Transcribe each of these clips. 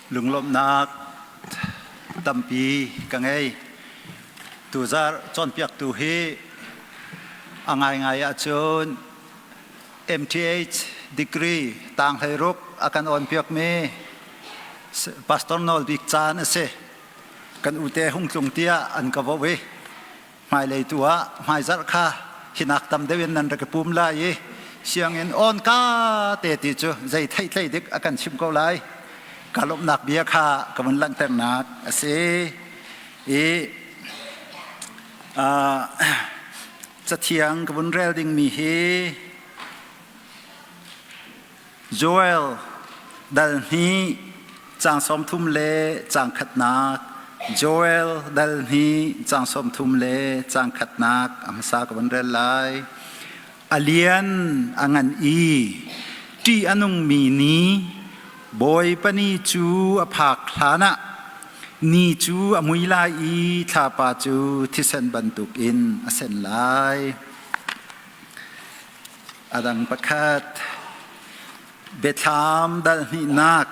Lunglawmhnak tampi ka ngei. Tuzarh cawnpiaktu hi a ngaingai ahcun MTH degree tang 16 a kan awnpiakmi Pastor Nawl Bik caan a si. Kan ute hung tlung tiah an ka voh i hmailei tu ah hmaizarh kha hinak tam deuh in nan rak i pum lai i sianginn on ka te ti cu zei theihtlei dik a kan chimh ko lai. Ka lawmhnak bia kha ka vun langhternak a si. I cathiang ka vun rel dingmi hi Joel dal hnih caang 30 le caang khatnak, Joel dal hnih caang 30 le caang khatnak a hmasa ka vun rel lai. A lian a ngan i ṭih a nungmi ni Bawipa ni cu a phak hlanah ni cu a mui lai i thlapa cu thisen bantukin a sen lai. A dang pakhat, Biathlam dal hnihnak,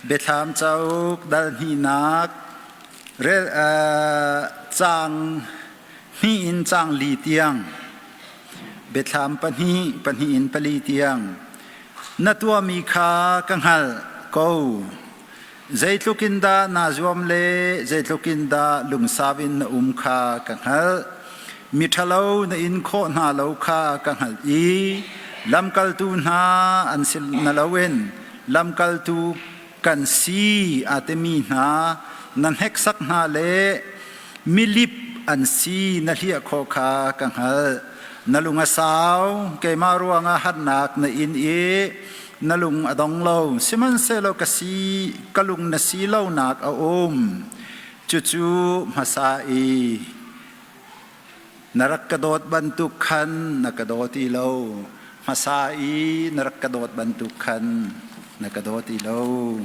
Biathlam cauk dal hnihnak, rel caang hnih in caang li tiang, Biathlam pahnih, pahnih in pali tiang. Na tuahmi kha ka hngalh ko. Zeitluk in dah naa zuam le zeitluk in dah lungsau in na um kha ka hngalh. Miṭhalo na in khawh hna lo kha ka hngalh i lamkaltu hna an si na loin lamkaltu kan si aa timi hna na hneksak hna le milip an si na hliah khawh kha ka hngalh. Na lung a sau, keimah ruangah harnak na in i na lung a dong lo. Sihmanhsehlaw ka si, ka lung na si lonak a um. Cucu hmasa i na rak ka dawt bantuk khan na ka daw ti lo. Hmasa i na rak ka dawt bantuk khan na ka daw ti lo.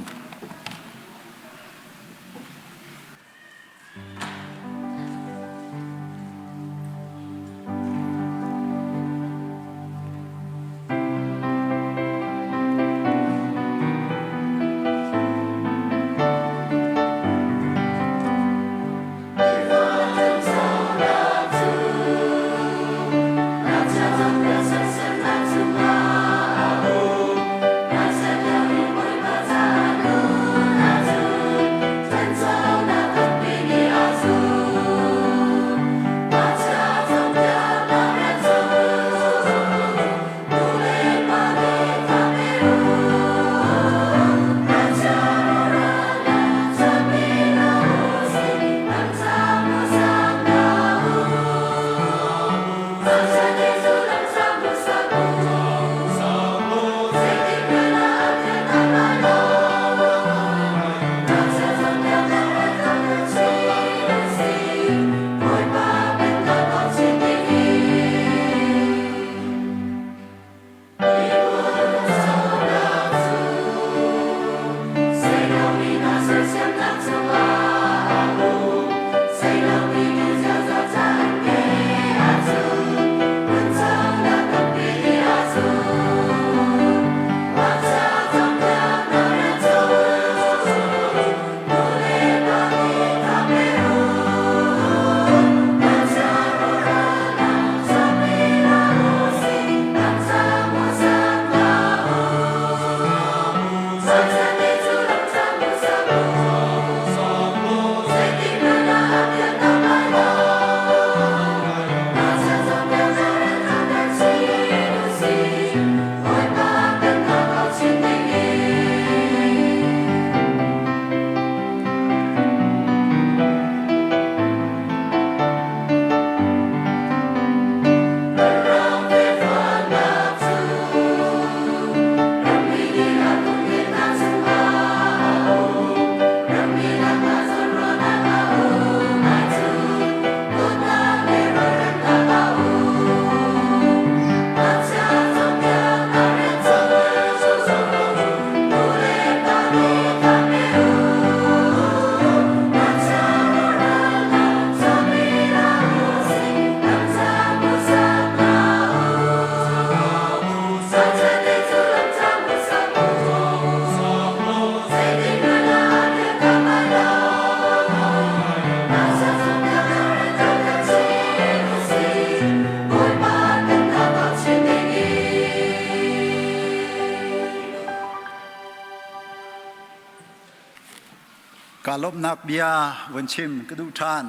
Ka lawmhnak bia vun chim ka duh ṭhan.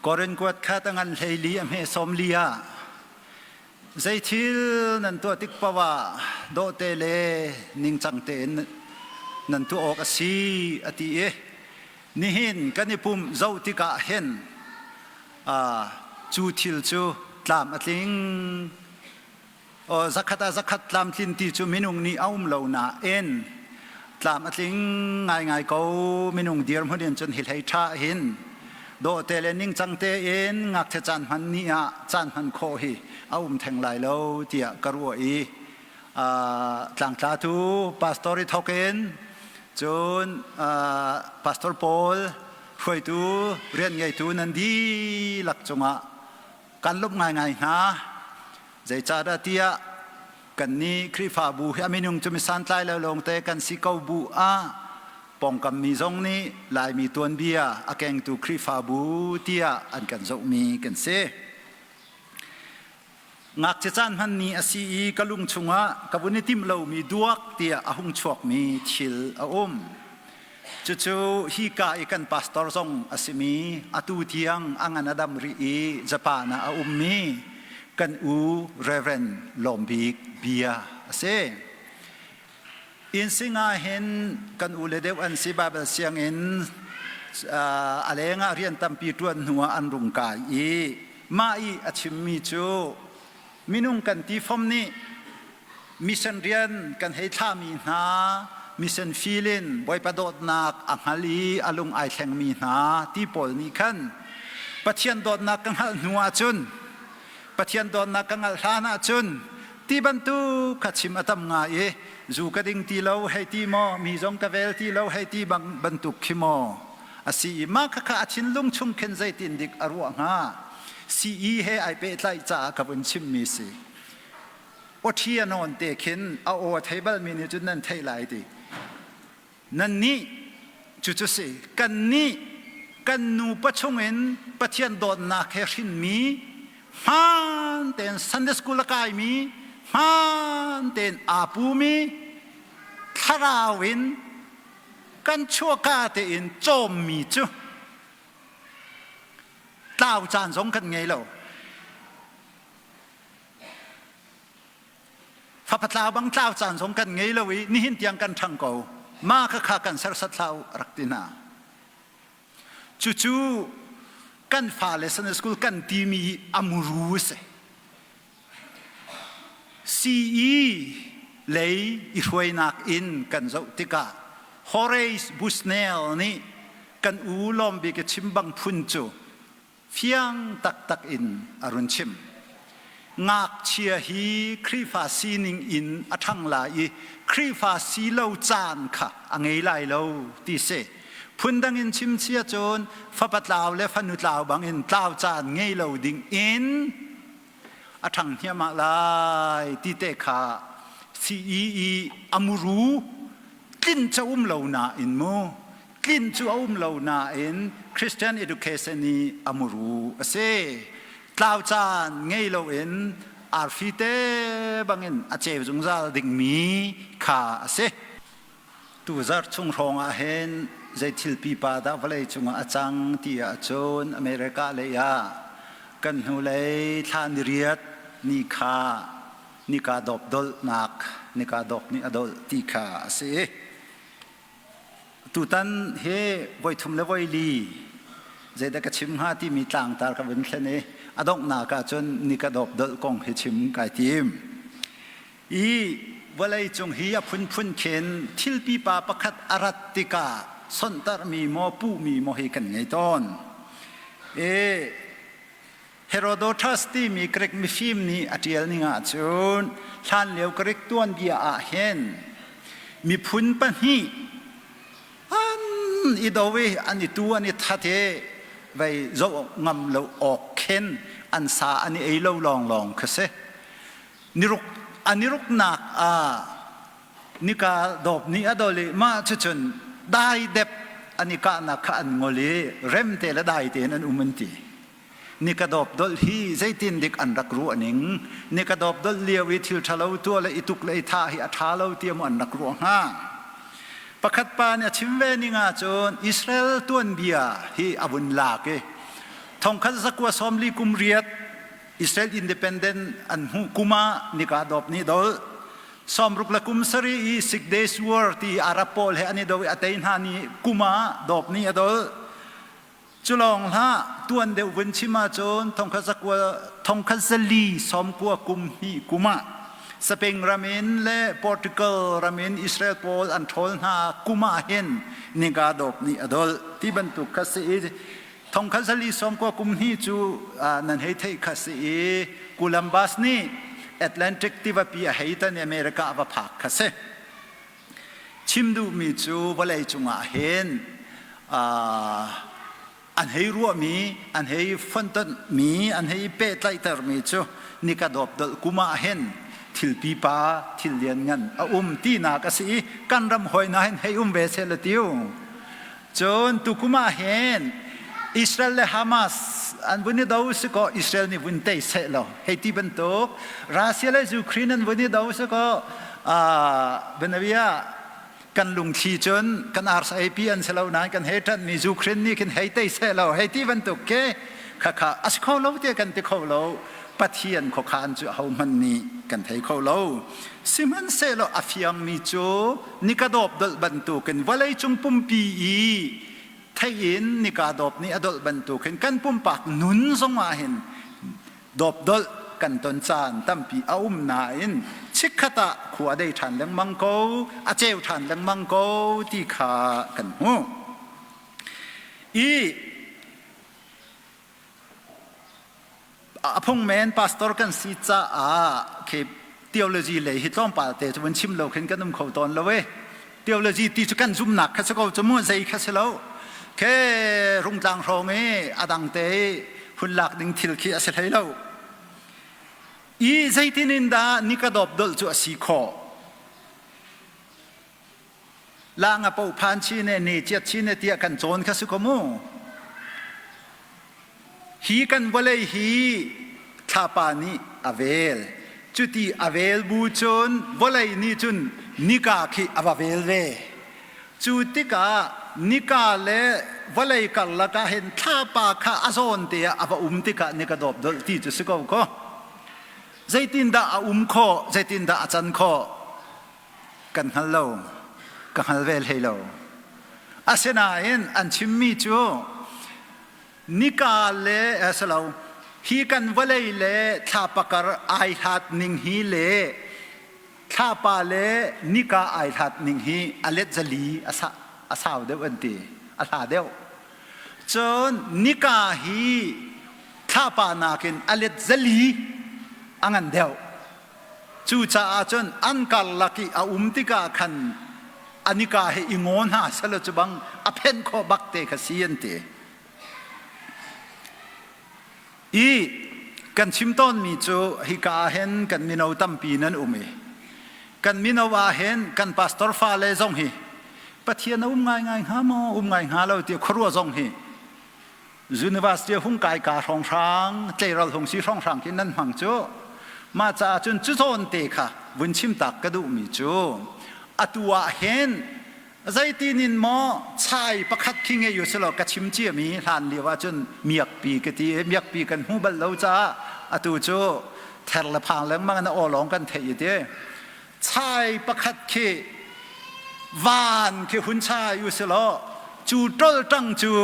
Korin kuat khat a ngan 14 a hme 40 ah zei thil nan tuah tik paoh ah dawhte le ningcang tein nan tuah awk a si a ti i nihin kan i pumh zoh tikah hin cu thil cu tlam a tling. Zakhat ah zakhat tlamtlin ti cu minung nih a um lo nain tlam a tling ngaingai ko. Minung dirhmun in cun hi hlei ṭha hin dawhte le ningcang tein ngakchia caan hman ni ah caan hman khawh hi a um theng lai lo tiah ka ruah i tlangtlatu pastor i thawk in cun pastor pawl hruaitu rian ngeitu nan dihlak cungah kan lawmh ngaingai hna. Zeicahdah tiah kannih Khrihfabu hi a minung cu misantlai lo lawngte kan si ko bu ah pawngkam mi zong nih Laimi tuanbia a kengtu Khrihfabu tiah an kan zohmi kan si. Ngakchia caan hman ni a si i ka lung chungah ka vun i timh lomi duak tiah a hung chuakmi thil a um. Cucu hika i kan pastor zong a simi atu tiang a ngan a dam rih i Japan ah a ummi kan u Reverend Lawm Bik bia a si. Innsing ah hin kan u le deuh an si. Bible sianginn a leng ah rian tampi ṭuan hnu ah an rung kai i mah i a chimmi cu minung kan ti fom nih mission rian kan hei thlahmi hna, mission field in Bawipa dawtnak a hngal i a lung ai thlengmi hna ti pawl nih khan Pathian dawtnak ka hngalh hnu ahcun, Pathian dawtnak ka hngalh hlan ahcun ti bantuk kha chim a tam ngai i zu ka ding ti lo hei ti maw, mi zong ka vel ti lo hei ti bang bantuk khi maw a si i mah khakha a thinlung chung khin zeitin dik a ruah hnga? CE he ai pehtlaih caah ka vun chimmi si. Awṭhi a nawn te khin a aw a thei balmi nih cun nan theih lai ti. Nannih cucu si kannih kan nupa chungin Pathian dawtnak he hrinmi, hmaan tein Sunday school a kaimi, hmaan tein aa pumi, thlarau in kan chuahka tein cawmmi cu tlau caan zong kan ngei lo. Fapa tlau bang tlau caan zong kan ngei lo i nihin tiang kan ṭhang ko. Ma kha kha kan sersat hlah u rak ti hna. Cucu kan fale Sunday school kan timi a muru a si. CE lei i hruainak in kan zoh tikah Horace Bushnell nih kan u lawm bik i chim bang phun cu fiang taktak in a run chim. Ngakchia hi Khrihfa sining in a ṭhang lai i Khrihfa si lo caan kha a ngei lai lo ti si. Phundang in chim chia cun fapa tlau le fanu tlau bangin tlau caan ngei lo ding in a ṭhang hniahmah lai ti te kha CEE a muru tlin cu um lo nain mu tlin cu a um lo nain Christian education i a muru a si. Tlau caan ngei loin arfi te bangin a ceu zungzal dingmi kha a si. Tuzarh chung hrawng ah hin zei thil pipa dah vawlei cungah a cang ti ahcun America lei ah kan hnulei thla niriat ni kha nika dawp dolhnak, nika dawp nih a dolh ti kha a si. Tutan hi voithum le voili zeidah ka chim hnga timi tlangtar ka vun thlen i a donghnak ah cun nika dawp dolh kong hi chim kai tim. I vawleicung hi a phunphun khin thil pipa pakhat a rat tikah sonhtarhmi maw puhmi maw hi kan ngei tawn. I Herodotus timi Greek mifim nih a ṭial ning ahcun hlanlio Greek tuanbia ah hin miphun pahnih an i do i an i tu an i that i vei zoh ngam lo awk khin an sa an i ei lo lawnglawng kha si. Niruk an i ruknak ah nika dawp nih a dol i mah cucun daidep an i kahnak kha an ngol i remte le dai tein an um an ti. Nika dawp dolh hi zeitin dik an rak ruah ning, nika dawp dolh lio i thil ṭhalo tuah le i tuk le i thah hi a ṭha lo tiah maw an rak ruah hnga? Pakhat pa nih a chim ve ning ahcun Israel tuanbia hi a vun lak i thongkhat zakua sawmli kum riat Israel independent an hmuh kum ah nika dawp nih dol sawmruk le kum sarih i Six Days War ti Arab pawl he an i do i a tei hna ni kum ah dawp nih a dol. Cu lawng hlah, tuan deuh vun chim ahcun thongkhat zakua thongkhat zali sawmkua kum hnih kum ah Spain ram in le Portugal ram in Israel pawl an ṭhawl hna kum ah hin nika dawp nih a dolh ti bantuk kha si i thongkhat zali sawmkua kum hnih cu nan hei theih kha si i Columbus nih Atlantic tivapi a hei tan i America a va phak kha si. Chim duhmi cu vawlei cungah hin an hei ruahmi, an hei fonhtonhmi, an hei pehtlaihtermi cu nika dawpdolh kum ah hin thil pipa, thil lianngan a um tinak a si i kan ram hawina hin hei um ve seh la tiu. Cun tukum ah hin Israel le Hamas an vun i do si kaw Israel nih vun tei seh law hei ti bantuk Russia le Ukraine an vun i do si kaw benavia kan lungthli cun kan RSAP an si lo nain kan hei ṭanhmi Ukraine nih khin hei tei seh law hei ti bantuk ke khakha a si kho lo tiah kan ti kho lo. Pathian khuakhan cu ahohmanh nih kan thei kho lo. Sihmanhsehlaw a fiangmi cu nika dawp dolh bantukin vawleicung pumpi i thei in nika dawp nih a dolh bantukin kan pumpak nun zongah hin dawp dolh kan ton caan tampi a um nain chikkhat ah khua dei ṭhan lengmang ko, a ceu ṭhan lengmang ko ti kha kan hmuh. I A phungmen pastor kan si caah khi theology lei hi tlawmpal te cu vun chim lo khin kan um kho tawn lo e. Theology ti cu kan zumnak kha si ko cu mu zei kha si lo. Ke rungtlang hrawng i a dang te i hun lak ding thil khi a si hlei lo. I zeitin in dah ni ka dawp dolh cu a si khawh? La nga po phan chi ne ne chiat chi ne tiah kan cawn kha si ko mu. Hi kan vawlei hi thlapa nih a vel. Cuti a vel bu cun vawlei nih cun nika khi a va vel ve. Cu tikah nika le vawlei karlak ah hin thlapa kha a zawn te ah a va um tikah nika dawp dolh ti cu si ko kaw. Zeitindah a um khawh, zeitindah a can khawh? Kan hngal lo. Ka hngal ve hlei lo. Asinain an chimmi cu nika le salo hi kan vawlei le thlapa kar ai hlat ning hi le thlapa le nika ai hlat ning hi a let zali a sau deuh an ti, a hla deuh. Cun nika hi thlapa nakin a let zali a ngan deuh. Cucaah cun an karlak i a um tikah khan a nika he i ngaw hna selaw cu bang a phenh khawh bak te kha si an ti. I kan chim tawnmi cu hika ah hin kan mino tampi nan um i kan mino ah hin kan pastor fale zong hi Pathian a um ngaingai hnga maw um ngai hnga lo ti khuaruah zong hi University hung kai ka hrawnghrang tleiral hung si hrawnghrang khi nan hmang cu. Mah caah cun cu zawn te kha vun chim tak ka duhmi cu atu ah hin zeitin in maw chai pakhat khi ngei u selaw ka chim ciami hlan lio ah cun miakpi ka ti i miakpi kan hmu bal lo caah atu cu ther le phang lengmang in a aw lawng kan theih i ti chai pakhat khi van khi hun chai u silaw cu ṭolṭang cu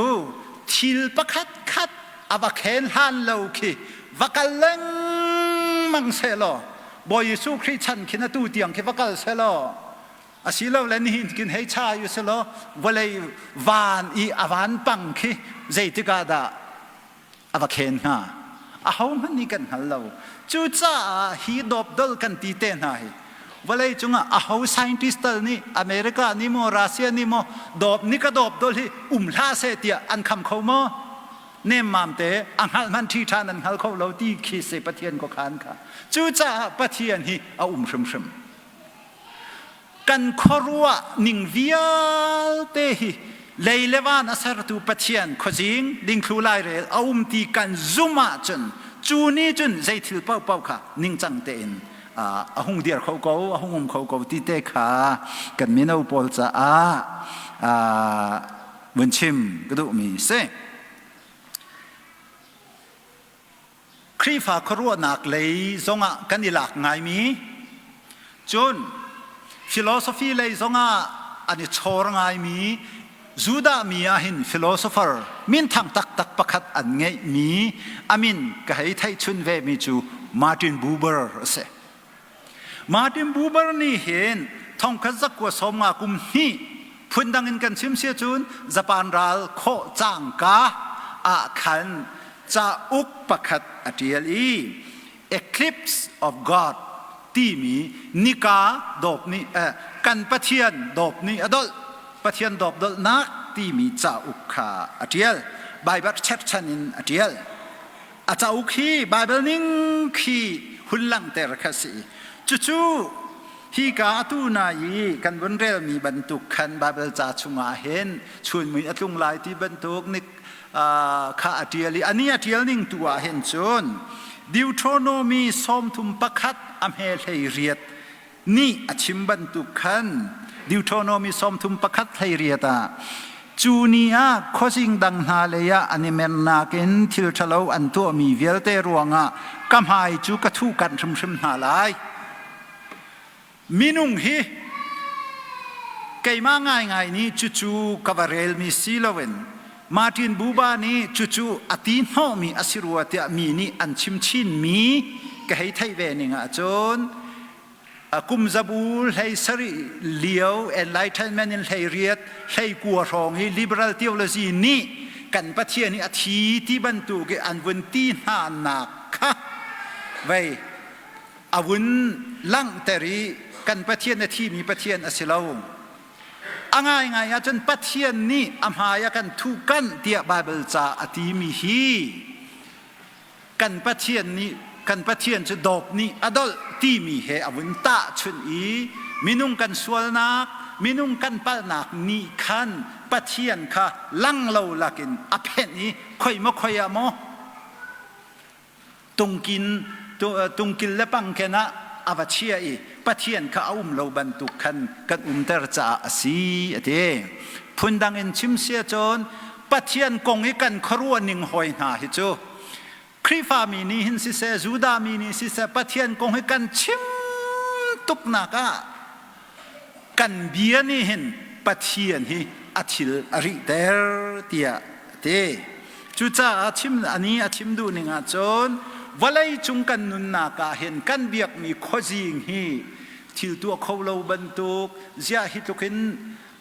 thil pakhat khat a va khen hlan lo khi va kal lengmang sehlaw Bawi Jesuh Khrih chan khin atu tiang khi va kal sehlaw asilole nihin kin hei chai u silaw vawlei van i a van pang khi zeitik ah dah a va khen hna. Ahohmanh nih kan hngal lo. Cucaah hi dawpdol kan ti te hna hi vawlei cungah aho scientist tal nih America nih maw Russia nih maw dawp ni ka dawpdol hi um hlah seh tiah an kham kho maw? Nemmam te a hngalh hmanh ṭhi ṭhan an hngal kho lo ti khi si Pathian khuakhan kha. Cucaah Pathian hi a um hrimhrim. Kan khuaruah ning vialte hi lei le van a sertu Pathian khuazing dingthlu lairel a um ti kan zum ahcun cu nih cun zei thil paohpaoh kha ningcang tein A hung dir kho ko, a hung um kho ko ti te kha kan mino pawl caah vun chim ka duhmi si. Khrihfa khuaruahnak lei zongah kan i lak ngaimi, cun philosophy lei zongah an i chawr ngaimi Judah mi ah hin philosopher minthang taktak pakhat an ngeihmi a min ka hei theih chun vemi cu Martin Buber a si. Martin Buber nih hin thongkhat zakua 50 kum hnih, phundang in kan chim si cun Japan ral khawh cangka ah khan cauk pakhat a ṭial i Eclipse of God timi nika dawp nih kan Pathian dawp nih a dolh, Pathian dawp dolhnak timi cauk kha a ṭial. Baibal cherhchan in a ṭial. A cauk hi Baibal ning khi hun langhter kha si. Cucu hi ka atu na i kan vun relmi bantuk khan Baibal ca chungah hin chunmui a tlung lai ti bantuk nik kha a ṭial i ani a ṭial ning tu ah hin cun Deuteronomy 31 a hme 18 nih a chim bantuk khan, Deuteronomy 31 18 ah, cu ni ah khuazing dang hna lei ah an i mernak in thil ṭhalo an tuahmi vialte ruangah ka hmai cu ka thuhkanh hrimhrim hna lai. Minung hi keimah ngaingai nih cucu ka va relmi si loin Martin Buber nih cucu a ti hnawhmi a si rua tiah mi nih an chim chinmi ka hei theih ve ning ahcun, kum zabu 17 lio Enlightenment in 18 19 hrawng i liberal theology nih kan Pathian hi a thi ti bantuk i an vun ti hna nak kha vei a vun langhter i kan Pathian a thimi Pathian a si lo. A ngaingai ahcun Pathian nih a hmai a kan thuhkanh tiah Baibal ca a timi hi kan Pathian nih, kan Pathian cu dawp nih a dolh timi he a vun tahchunh i minung kan sualnak, minung kan palhnak nih khan Pathian kha lang lo lakin a phenh i khoi maw khoi ah maw tungkin tungkil le pangken ah a va chia i Pathian kha a um lo bantuk khan kan umter caah a si a ti. Phundang in chim sia cun Pathian kong i kan khuaruah ning hoi hna hi cu Khrihfa mi nih hin siseh, Judah mi nih siseh, Pathian kong hi kan chim tuknak ah kan bia nih hin Pathian hi a thil a rihter tiah a ti. Cucaah chim ani a chim duh ning ahcun vawlei cung kan nunnak ah hin kan biakmi khuazing hi thil tuah kho lo bantuk, ziah hi tluk in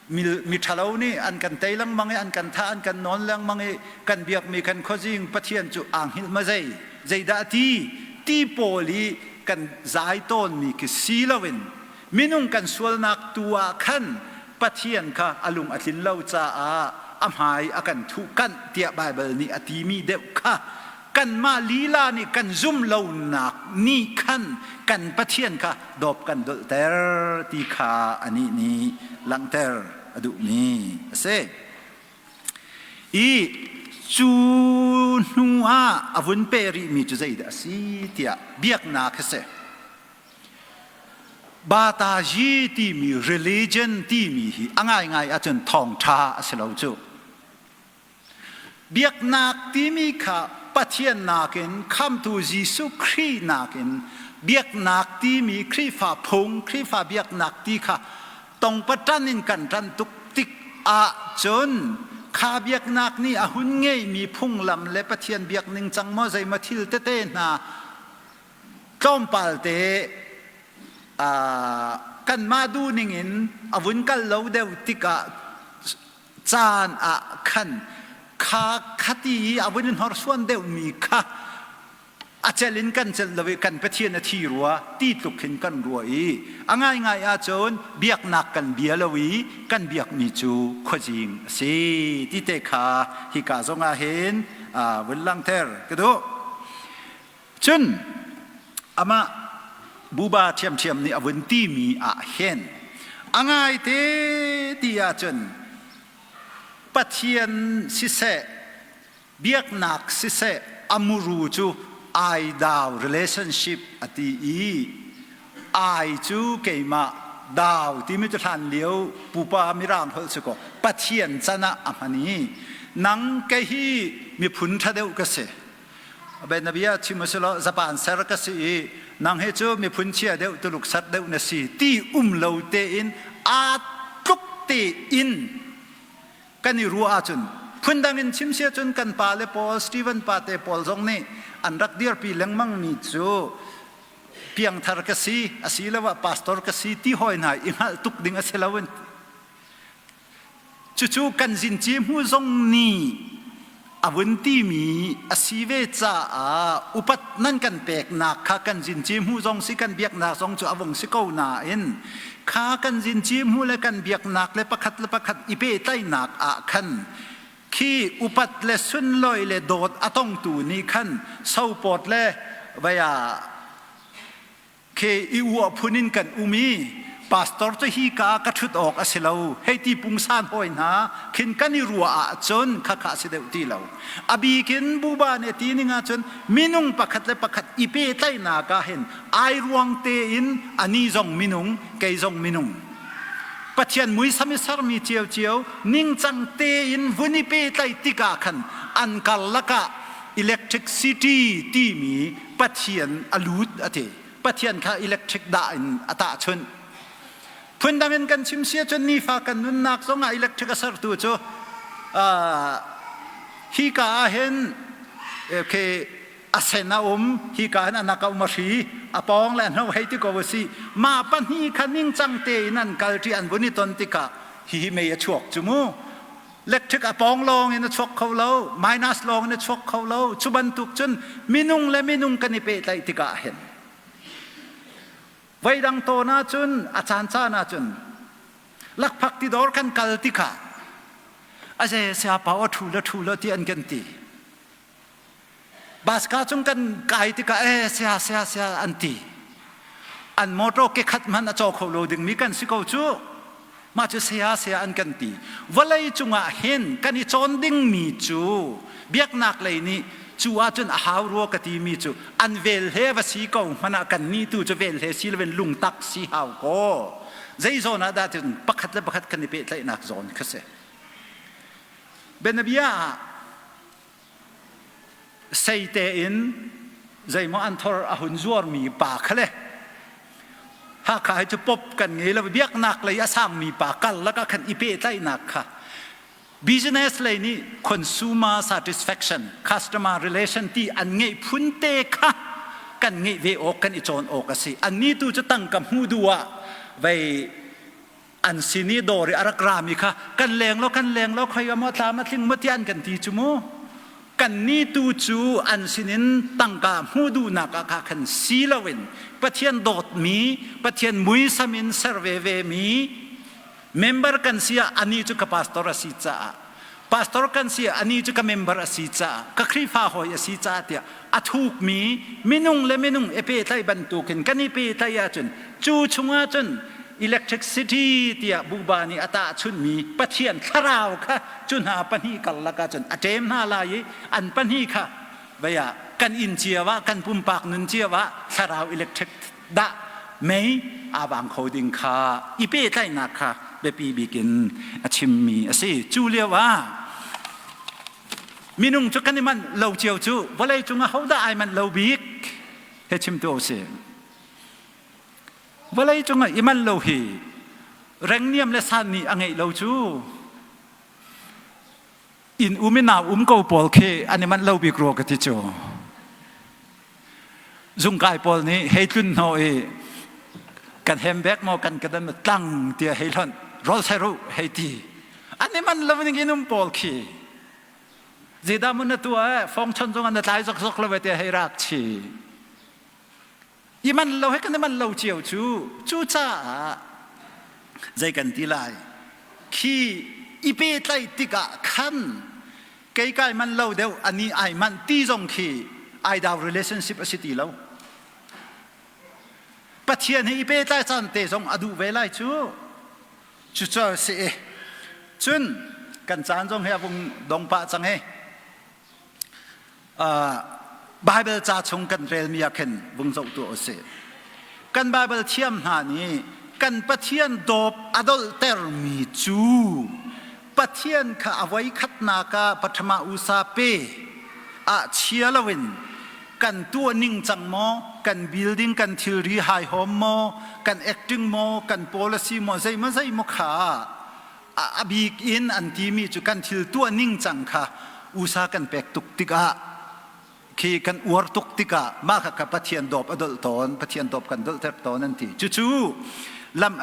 mi ṭhalo nih an kan tei lengmang i an kan thah, an kan nawn lengmang i kan biakmi kan khuazing Pathian cu aa hngilh ma, zei zeidah ti ti pawl i kan zai tawnmi khi si loin minung kan sualnak tu ah khan Pathian kha a lung a tlin lo caah a hmai a kan thuhkanh tiah Baibal nih a timi deuh kha kanmah lila nih kan zum lonak nih khan kan Pathian kha dawp kan dolhter ti kha anih nih langhter a duhmi a si. I cu hnu ah a vun peh rihmi cu zeidah a si tiah biaknak a si. Batazi timi religion timi hi a ngaingai ahcun thawngṭha a si lo cu. Biaknak timi kha Pathian nakin, Khamtu Jesuh Khrih nakin biaknak timi Khrihfa phung, Khrihfa biaknak ti kha tongpatan in kan ṭan tuk tik ahcun kha biaknak nih a hun ngeimi phunglam le Pathian biak ningcang maw zeimaw thil tete hna tlawmpal te kanmah duhning in a vun kal lo deuh tikah caan ah khan kha khati i a vun in hnorsuan deuhmi kha a cel in kan celh lo i kan Pathian a thi rua ti tluk hin kan ruah i a ngaingai ahcun biaknak kan bia lo i kan biakmi cu khuazing a si ti te kha hika zongah hin vun langhter ka duh. Cun amah buba ṭhiamṭhiam nih a vun timi ah hin a ngaite ti ahcun Pathian siseh, biaknak siseh, a muru cu ai dau relationship a ti i. Ai cu keimah dau timi cu hlan lio pupa mirang holh si kaw Pathian can ah a hman i nang kei hi miphun ṭha deuh ka si. Benabia chim usilo Japan ser ka si i nang hi cu miphun chia deuh Tuluk ser deuh na si ti um lo tein aa tluk tein kan i ruah ahcun phundang in chim sia cun kan pa le pawl Stephen pa te pawl zong nih an rak dirpi lengmang mi cu piangthar ka si asiloah pastor ka si ti hawi hna i hngalh tuk ding a si lo in cucu kan zinci hmu zong nih a vun timi a si ve caah upat nan kan peknak kha kan zinci hmu zong si kan biaknak zong cu a vung si ko nain kha kan zinci hmu le kan biaknak le pakhat le pakhat i pehtlaihnak ah khan khi upat le sunlawi le dawt a tongtu nih khan sopawt le vaya Khi i uah phun in kan um i pastor cu hi ka ah ka ṭhut awk a si lo hei ti pungsan hawi hna khin kan i ruah ahcun khakha a si deuh ti lo. A bik in buba nih a ti ning ahcun minung pakhat le pakhat i pehtlaihnak ah hin ai ruang tein ani zong minung kei zong minung Pathian muisam i sermi ciocio ningcang tein vun i pehtlaih tikah khan an karlak ah electricity timi Pathian a lut a ti. Pathian kha electric dah in a tahchunh. Phundang in kan chim si ahcun nifa kan nunnak zongah electric a sertu cu hi ka ah hin okay, a sen a um hi ka hin anak a um a hri a pawng le a hno hei ti ko a si mah pahnih kha ningcang tein an kal ṭi an vun i ton tikah hihi mei a chuak cu mu Electric a pawng lawng in a chuak kho lo, minus lawng in a chuak kho lo. Cu bantuk cun minung le minung kan i pehtlaih tikah hin voidang tawn ahcun a caancaan ahcun lakphak ti dawr kan kal tikah a ze siapa aw ṭhu la ṭhu la ti an kan ti. Baska cung kan kai tikah e sia sia sia an ti. An motor ke khat hmanh a caw kho lo dingmi kan si ko cu. Mah cu saya saya an kan ti. Vawlei cungah hin kan i cawn dingmi cu biaknak lei nih cu ahcun a hau rua ka timi cu an vel he va si ko hmanh ah kan nih tu cu vel he si loin lungtak si hau kaw. Zei zawn ah dah cun pakhat le pakhat kan i pehtlaihnak zawn kha si. Bianabia ah Sei tein zeimaw an thor a hun zuarmi pa kha le Hakha hi cu pop kan ngei lo biaknak lei a sangmi pa karlak ah khan i pehtlaihnak kha business lei nih consumer satisfaction customer relation ti an ngeih phun te kha kan ngeih ve awk kan i cawn awk a si annih tu cu tangka hmuh duh ah vei An sin i dawr i a rak rami kha kan leng law kan leng law khoi maw tlam a tling maw tiah an kan ti cu mu. Kannih tu cu an sinin tangka hmuh duhnak ah kha khan si loin Pathian dawtmi, Pathian muisam in ser veve mi member kan si ah anih cu ka pastor a si caah pastor kan si ah anih cu ka member a si caah ka Khrihfa hawi a si caah tiah a thukmi minung le minung i pehtlaih bantukin kan i pehtlaih ahcun cu chungah cun electricity tiah buba nih a tahchunhmi Pathian thlarau kha cu hna pahnih karlak ahcun a ṭem hna lai i an pahnih kha vei ah kan inn cio ah kan pumpak nun cio ah thlarau electric dah mei aa vang kho ding kha i pehtlaihnak kha biapi bik in a chimmi a si. Cu lio ah minung cu kan i manh lo cio cu vawlei cung ah hodah ai manh lo bik he chim tu si. Vawlei cung ah i manh lo hi rengniam le san nih a ngeih lo cu inn um i nau um ko pawl khi an i manh lo bik rua ka ti cu. Zungkai pawl nih hei tlun hnawh i kan hem bek maw kan ka dan tlang tiah hei hlonh rawl ser u hei ti an i manh lo ning in um pawl khi zeidah mun na tuah fong chon zong an na tlai zokzok lo tiah hei rak chi i man lo he kan i man lo cio cu cucaah zei kan ti lai khi i pehtlaih tikah khan kei kai man lo deuh ani ai manh ti zong khi ai dau relationship a si ti lo Pathian he i pehtlai caan te zong a duh ve lai cu cucu si i cun kan caan zong hi a vung dong pah cang i Bible ca chung kan relmi ah khin vung zoh tuah usih. Kan Baibal thiam hna nih kan Pathian dawp a dolhtermi cu Pathian kha a voikhatnak ah pathama usa pe ah chia loin kan tuah ning cang maw, kan building kan thilri haihawm maw, kan acting maw, kan policy maw, zeimaw zeimaw kha a bik in an timi cu kan thil tuah ning cang kha usa kan pek tuk tikah khi kan uar tuk tikah mah kha Pathian dawp a dolh tawn, Pathian dawp kan dolhter tawn an ti. Cucu lam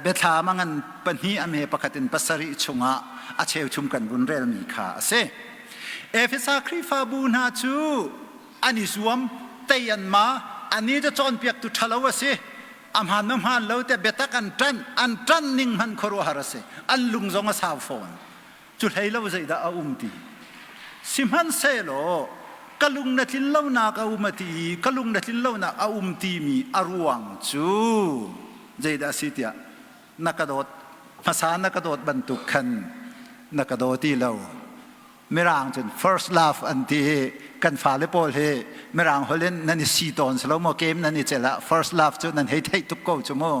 biathlam a ngan pahnih a me pakhat in pasarih chungah a cheuchum kan vun relmi kha a si. Efesa Khrihfabu hna cu an i zuam, tei an ma, ani cu cawnpiaktu ṭhalo a si, a hmaan ma hmaan lo tiah biatak an ṭanh, an ṭanh ning hmanh khuaruahhar a si, an lung zong a sau fawn. Cu hlei lo zeidah a um ti? Sihmanhsehlaw ka lung na tlin lonak a um a ti i ka lung na tlin lonak a um timi a ruang cu zeidah a si tiah na ka dawt hmasa na ka dawt bantuk khan na ka daw ti lo. Mirang cun first love an ti i kan fale pawl hi Mirang holh in nan i si tawn si lo maw game nan i celh ah first love cu nan hei theih tuk ko cu mu.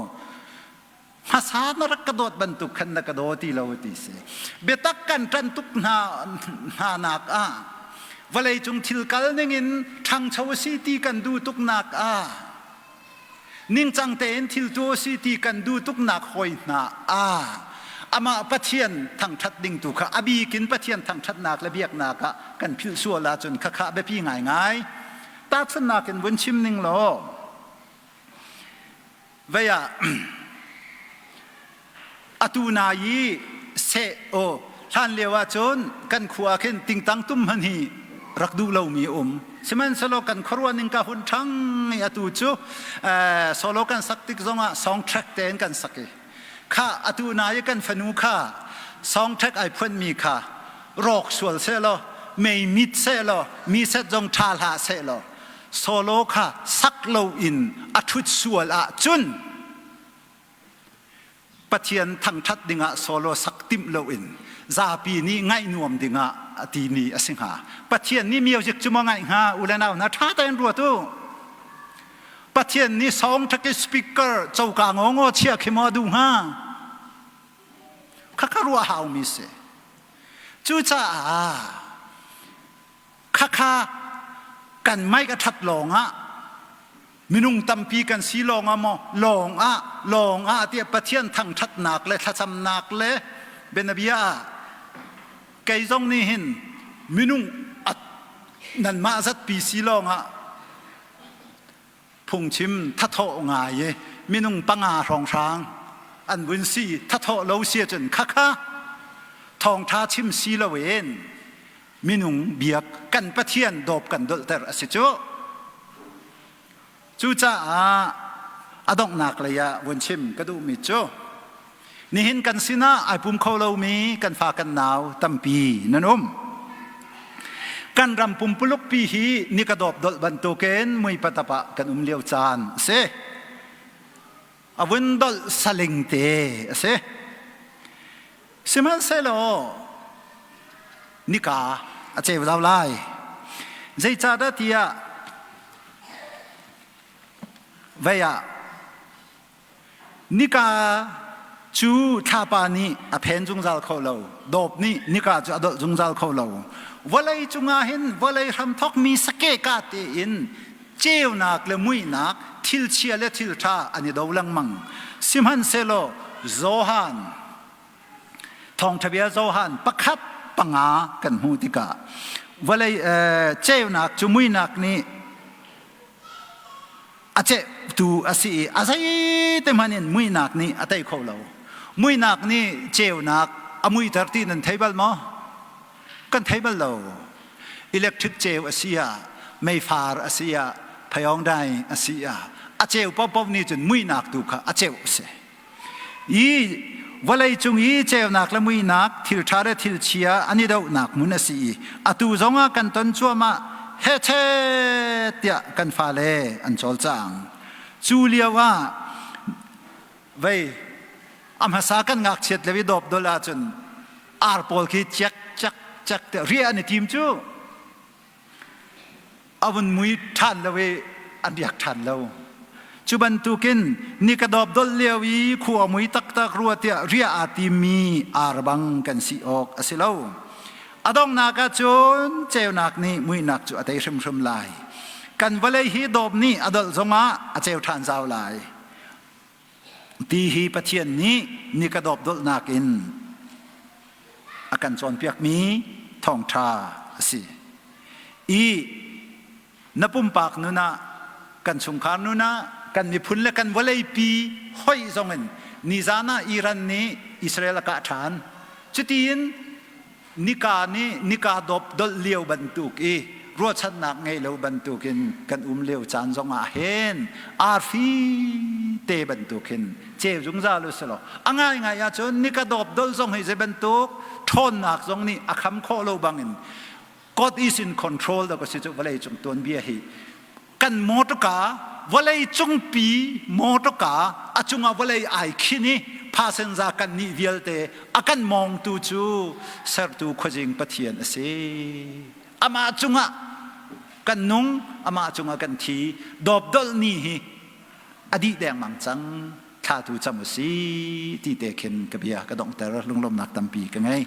Hmasa na rak ka dawt bantuk khan na ka daw ti lo ti si. Biatak kan ṭan tuk hna hna nak ah vawleicung thil kal ning in ṭhangcho a si ti kan duh tuk nak ah ningcang tein thil tu a si ti kan duh tuk nak hoi hna ah amah Pathian thangṭhat ding tu kha a bik in Pathian thangṭhatnak le biaknak ah kan philh sual ahcun khakha biapi ngaingai. Tahchunhnak in vun chim ning law Vei ah atu na i seh aw hlan lio ah cun kan khua khin tingtang tum hman hi rak duh lomi um. Sihmanhsehlaw kan khuaruah ning ka hun ṭhang i atu cu solo kan sak tik zongah song track tein kan sak i kha atu na i kan fanu kha song track ai phuanmi kha rawk sual sehlaw mei mit sehlaw mi set zong ṭha hlah sehlaw solo kha sak loin a ṭhut sual ahcun Pathian thangṭhat dingah solo sak timh loin zapi nih ngaih nuam dingah a timi a si hnga. Pathian nih music cu maw ngaih hnga u le nau hna ṭha tein ruat u. Pathian nih song ṭhaki speaker coka ngawngaw chia khi maw a duh hnga? Khakha ruah haumi si. Cucaah Khakha kan mic a ṭhat lawngah minung tampi kan si lawngah maw lawngah lawngah tiah Pathian thangṭhatnak le thlacamnak le bianabia ah kei zong nih hin minung nanmah zatpi si lawngah phungchim thathawh ngai i minung panga hrawnghrang an vun si thathawh lo si ahcun khakha thawngṭha chim si loin minung biak kan Pathian dawp kan dolhter a si cu. Cucaah a donghnak lei ah vun chim ka duhmi cu nihin kan sinah ai pum kho lomi kan fa kan nau tampi nan um. Kan ram pumpuluk pi hi ni ka dawp dolh bantukin mui patap ah kan um lio caan a si. A vun dolh saling te a si. Sihmanhsehlaw nika a ceu zau lai. Zeicahdah tiah vei ah Nika cu thlapa nih a phen zungzal kho lo. Dawp nih nika cu a dolh zungzal kho lo. Vawlei cungah hin vawlei hramthok mi sake ka tein ceunak le muihnak, thil chia le thil ṭha an i do lengmang. Sihmanhsehlaw Johan Thawngṭha bia Johan pakhat panga kan hmuh tikah vawlei ceunak cu muihnak nih a cehtu a si i a zeite hmanh in muihnak nih a tei kho lo. Muihnak nih ceunak a muihter ti nan thei bal maw? Kan thei bal lo. Electric ceu a si ah, meifar a si ah, phayawngdai a si ah, a ceu paohpaoh nih cun muihnak tu kha a ceuh a si. I vawlei cung i ceunak le muihnak, thil ṭha le thil chia an i dohnak hmun a si i atu zongah kan ton cuahmah hechet tiah kan fale an cawlcang. Cu lio ah vei a hmasa kan ngakchiat lio i dawp dol ahcun ar pawl khi cek cek cek tiah riah an i tim cu. A vun mui ṭhan lo i an riak ṭhan lo. Cu bantukin ni ka dawp dolh lio i khua mui taktak rua tiah riah aa timmi ar bang kan si awk a si lo. A donghnak ah cun ceunak nih muihnak cu a tei hrimhrim lai. Kan vawlei hi dawp nih a dolh zongah a ceu ṭhan zau lai. Ti hi Pathian nih ni ka dawp dolhnak in a kan cawnpiakmi thawngṭha a si. I na pumpak nun ah, kan chungkhar nun ah, kan miphun le kan vawleipi hoih zongin nizan ah Iran nih Israel a kah ṭhan. Cutiin nika nih nika dawp dolh lio bantuk i ruahchannak ngei lo bantukin kan um lio caan zongah hin arfi te bantuk hin ceu zungzal u selaw, a ngaingai ahcun nika dawp dolh zong hi zei bantuk ṭhawnnak zong nih a kham khawh lo bangin God is in control da ka si cu. Vawlei cung tuanbia hi kan motorka, vawlei cungpi motorka a cungah vawlei ai khin i phasenza kan nih vialte a kan mawngtu cu sertu khuazing Pathian a si. Amah cungah kan nung, amah cungah kan thi. Dawpdolh ni hi a dih dengmang cang, thla tu cam u si ti te khin ka bia ka donghter. Lunglawmnak tampi ka ngei.